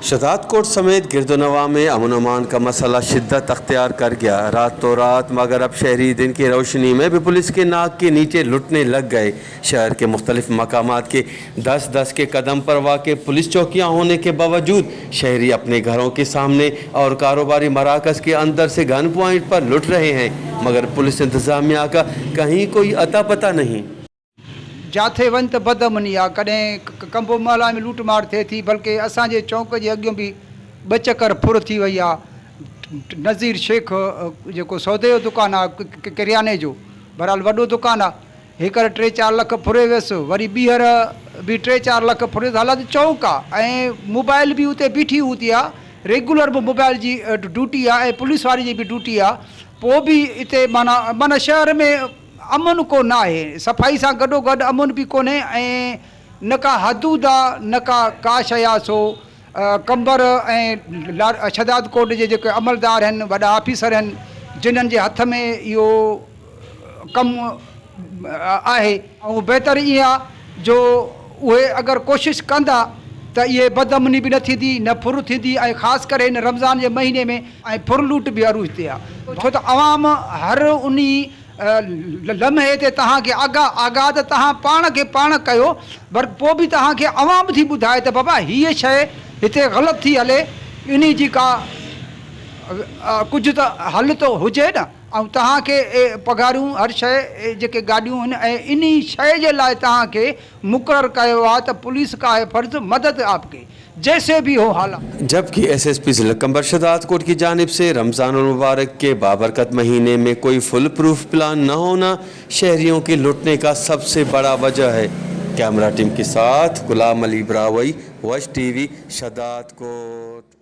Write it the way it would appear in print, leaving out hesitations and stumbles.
शहदादकोट समेत गिरदोनवा में अमन अमान का मसला शिद्दत अख्तियार कर गया। रात तो रात, मगर अब शहरी दिन की रोशनी में भी पुलिस के नाक के नीचे लुटने लग गए। शहर के मुख्तलिफ मकामात के 10-10 के कदम पर वाक़ पुलिस चौकियाँ होने के बावजूद शहरी अपने घरों के सामने और कारोबारी मराकज़ के अंदर से गन पॉइंट पर लुट रहे हैं, मगर पुलिस इंतज़ामिया का कहीं कोई अता पता नहीं। جاٿي وڃ ته بدامني آ، ڪڏهن ڪمبو محلا ۾ لوٽ مار ٿئي ٿي، بلڪه اسان جي چونڪ جي اڳيون به ٻه چڪر ڦر ٿي وئي آ. نذير شيخ جيڪو سودي جو دڪان آ ڪرياني جو، بھرحال وڏو دڪان آ، هيڪر ٽي چار لک ڦري ويس، وري ٻيهر به ٽي چار لک ڦريس، حالانڪه چونڪ آ ۽ موبائل به اتي بيٺي هوندي آ، ريگيولر به موبائل جي ڊيوٽي آ ۽ پوليس واري جي به ڊيوٽي آ، پوء به اتي معنيٰ معنيٰ شهر ۾ امن ڪو نه آهي، صفائي سان گڏو گڏ امن به ڪونهي ۽ نه ڪا حدود آ نه ڪا ڪا شيء آ، سو قمبر ۽ شھداد ڪوٽ جي جيڪي عملدار آهن، وڏا آفيسر آهن، جنھن جي هٿ ۾ اهو ڪم آهي، ۽ بهتر ائين آ جو اهي اگر ڪوشش ڪندا ته اهي بدامني به نه ٿيندي نه ڦر ٿيندي ۽ خاص ڪري هن رمضان جي مهيني ۾ ۽ ڦر لوٽ به عروج تي آ، ڇو ته عوام هر انهي لمحي تي توهان کي آگاهه آگاهه ته توهان پاڻ کي پاڻ ڪيو پر پوء به توهان کي عوام ٿي ٻڌائي ته بابا هيء شيء هتي غلط ٿي هلي انهي جي ڪا ڪجهه ته حل ته هجي نه ۽ توهان کي پگهاريون هر شيء جيڪي گاڏيون آهن ۽ انهي شيء جي لاء توهان کي مقرر ڪيو آهي ته پوليس ڪا هي فرض مدد آپ ڪي جيسي بھي ھو حالات. جبڪه ايس ايس پي ضلع قمبر شھدادڪوٽ ڪي جانب سي رمضان المبارڪ ڪي بابرڪت مھيني ۾ ڪوئي فل پروف پلان نه ھونا شھريون ڪي لٽني ڪا سب سي بڙا وجه ھي. ڪيمرا ٽيم ڪي ساٿ غلام علي براھوئي وش ٽي وي شھدادڪوٽ.